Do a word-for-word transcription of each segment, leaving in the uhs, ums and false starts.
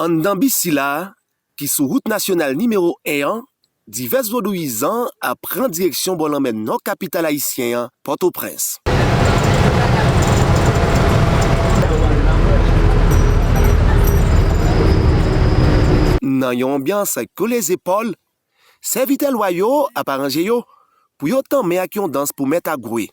Anndan bis sila a, ki sou wout nasyonal nimewo en an, divès vodouyizan ap pran direksyon bò lanmè nò kapital ayisyen an, Pòtoprens. Nan yon anbyans kole zepòl, sèvitè lwa yo ap aranje yo pou yo tanmen ak yon dans pou mèt Agwe.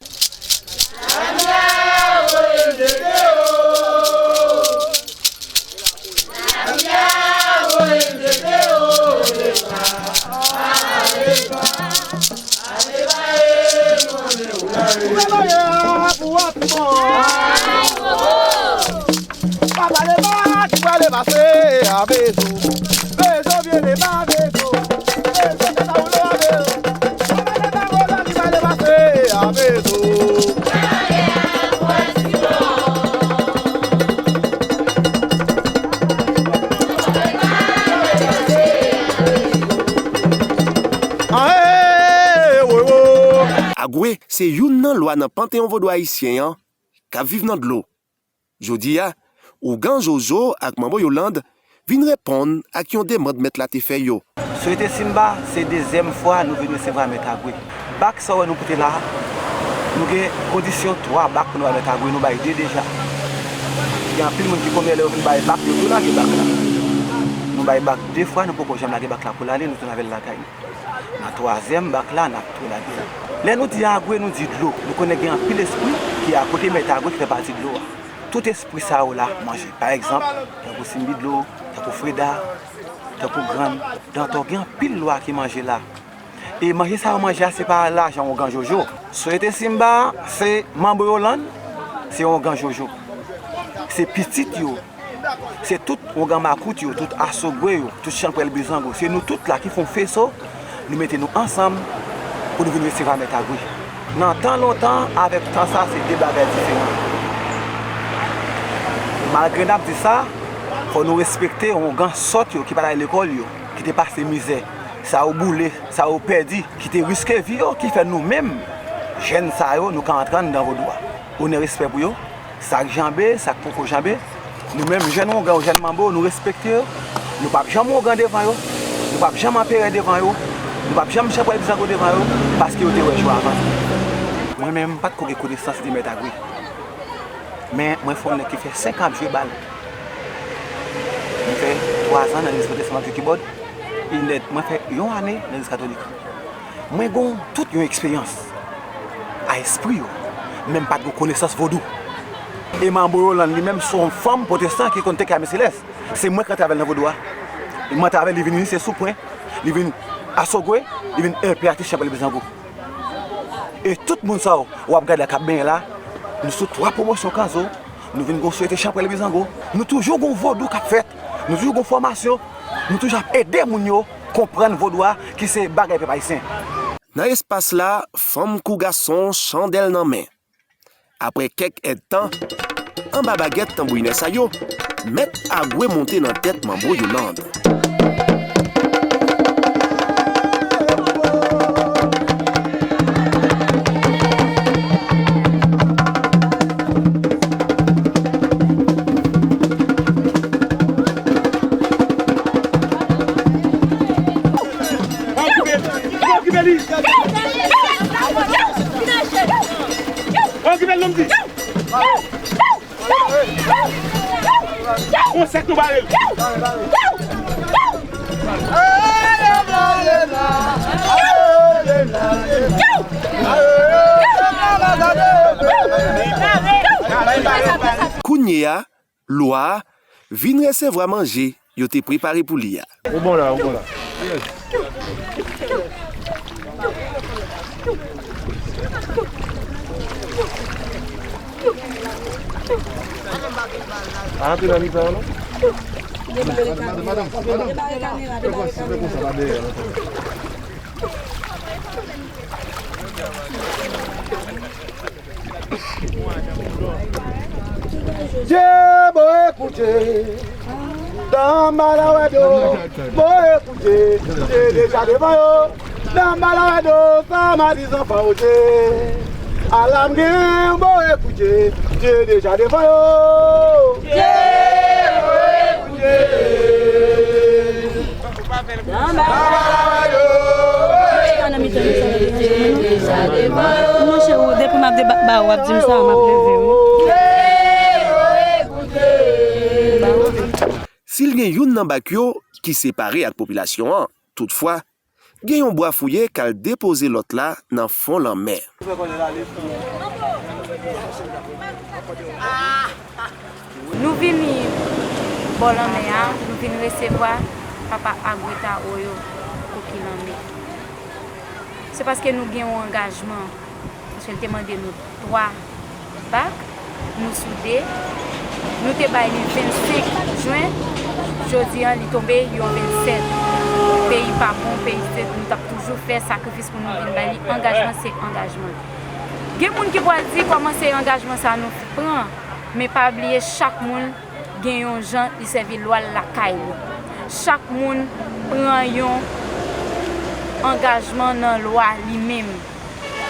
Papa Lema ki prale pase a Bezo. Bezo vye Lema, Bezo. Bezo se pa ou lo a Bezo. Papa Lema Roland ki prale pase a Bezo. Ae, wo, wo. Agwe se youn nan lwa nan panteyon vodou ayisyen an k ap viv nan dlo. Jodi a, ougan Jojo ak manbo Yolande vin reponn ak yon demann mèt la te fè yo. Soyete Simba, se dezyèm fwa nou vin resevwa mèt Agwe. Bak sa w wè nou pote la a, nou gen kondisyon twa bak pou nou bay mèt Agwe, nou bay de deja. Gen anpil moun ki konbyen lè yo vin bay bak, yo tou lage bak la. Nou bay bak de fwa, nou poko janm lage bak la pou l ale, nou tounen avè l lakay nou. Nan twazyèm bak la, n ap tou lage l. Lè nou di Agwe, nou di dlo. Nou konnen gen anpil espri ki akote mèt Agwe ki fè pati dlo a. Tout espri sa yo la manje. Pa egzanp, tankou Simbi dlo, tankou Freda, tankou Grann, Dantò, gen anpil lwa ki manje la. E manje sa yo manje a, se pa lajan ougan Jojo. Soyete Simba, se manbo Yolann, se ougan Jojo. Se pitit yo, se tout ougan makout yo, tout asogwe yo, tout chanpwèl bizango. Se nou tout la ki fè yon feso, nou mete nou ansanm pou nou vin resevwa mèt Agwe. Nan tan lontan, avèk tan sa, se de bagay diferan. Malgre n ap di sa, fò nou respekte ougan sòt yo ki pa t al lekòl yo, ki te pase mizè, sa yo boule, sa yo pèdi, ki te riske vi yo, ki fè nou menm, jèn sa yo, nou ka antre anndan vodou a. Onè, respè pou yo. Sa k janbe, sa k poko janbe. Nou menm jèn ougan, jèn manbo, nou respekte yo. Nou p ap janm ougan devan yo. Nou p ap janm anperè devan yo. Nou p ap janm chanpwèl bizango devan yo, paske yo te wè jou avan nou. Mwen menm, m pa t ko gen konesans de mèt Agwe. Men mwen fè yon nèg ki fè senk an ap jwe bal. Mwen fè twa zan nan legliz pwotestan m ap jwe kibòd. E nèt, mwen fè yon ane nan legliz katolik. Mwen gen tout yon eksperyans a espri yo, men m pa t gen konesans vodou. E manbo Yolann li menm se yon fanm pwotestan ki konn te kay Mè Selès. Se mwen ki antre avè l nan vodou a. E mwen antre avè l, li vin initye sou pwen, li vin asogwe, li vin enpeyatif chanpwèl bizango. E tout moun sa yo w ap gade la k ap benyen la, nou sou twa pwomosyon kanzo, nou vin gon soyete chanpwèl bizango. Nou toujou gon vodou k ap fèt, nou toujou gon fòmasyon, nou toujou ap ede moun yo konprann vodou a ki se bagay pèp ayisyen. Nan espas la, fanm kou gason, chandèl nan men. Apre kèk èdtan, anba bagèt tanbourinè sa yo, mèt Agwe monte nan tèt manbo Yolann. Okipe l, non, m di. Konsèk nou bare l. Kounye a, lwa a vin resevwa manje yo te prepare pou li a. Ou bon la, ou bon la. Yes. Pa antre nan mitan an, non. Debare kamera, debare kamera. Dye bo ekoute, dan malawè do, bo ekoute, Dye deja devan yo, dan malawè do, sa madi zanfan yo Dye. Alam gen bo ekoute, Dye deja devan yo. Dye bo ekoute. Monchè, ou, depi m ap deba ba ou, w ap di m sa, m ap leve, wi. Si l gen youn nan bak yo ki separe ak popilasyon an, toutfwa, gen yon bwa fouye k al depoze lòt la nan fon lanmè. Nou vini bò lanmè a, nou vin resevwa papa Agweta Oyo Koki Lanmè. Se paske nou gen yon angajman, paske l te mande nou twa bak, nou soude, nou te bay li vennsenk jen, jodi a li tonbe yon vennsèt. Peyi pa bon, peyi se, nou t ap toujou fè sakrifis pou nou vin bay li, angajman se angajman. Gen moun ki pral di kòman se angajman sa nou pran, men pa bliye chak moun gen yon jan li sèvi lwa l lakay li. Chak moun pran yon angajman nan lwa li menm.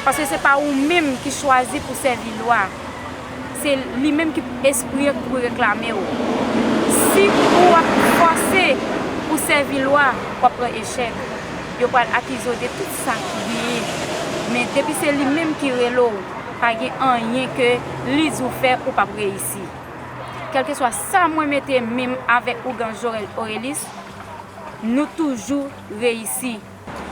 Paske se pa ou menm ki chwazi pou sèvi lwa. Se li menm ki espri ki pou reklame w. Si ou ap fòse pou sèvi lwa, w ap pran echèk. Yo pral akize w de tout sa ki genyen. Men depi se li menm ki rele w, pa gen anyen ke li di w fè, ou p ap reyisi. Kèlkeswa sa mwen mete men m avèk ougan Jorel Orelis, nou toujou reyisi.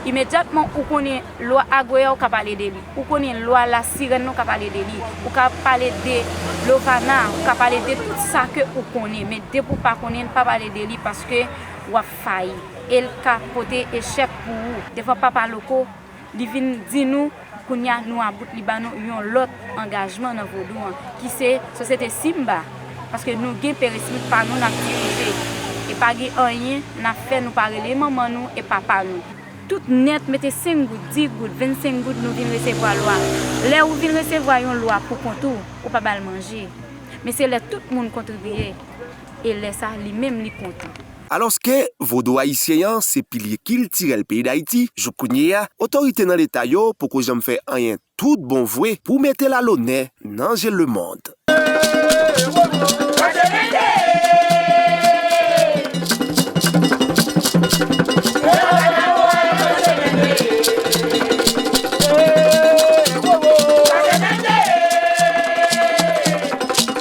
Imedyatman ou konnen lwa Agweyè, ou ka pale de li. Ou konnen lwa Lasirèn, ou ka pale de li. Ou ka pale de Lovana, ou ka pale de tout sa ke ou konnen. Men depi w pa konnen l, pa pale de li paske w ap fayi. E l ka pote echèk pou ou. Devan Papa Loko, li vin di nou, kounye a nou about, li ba nou yon lòt angajman nan vodou an, ki se sosyete Simba. Paske nou gen peresmit pa nou n ap dirize. E pa gen anyen n ap fè, nou pa rele manman nou e papa nou. Tout nèt mete senk goud, dis goud, vennsenk goud, nou vin resevwa lwa. Lè ou vin resevwa yon lwa pou kont ou, ou pa ba l manje. Men se lè tout moun kontribiye, e lè sa, li menm li kontan. Alòske vodou ayisyen an se pilye kiltirèl peyi Dayiti, jouk kounye a, otorite nan Leta yo poko janm fè anyen tout bon vre pou mete l a lonè nan je lemonn.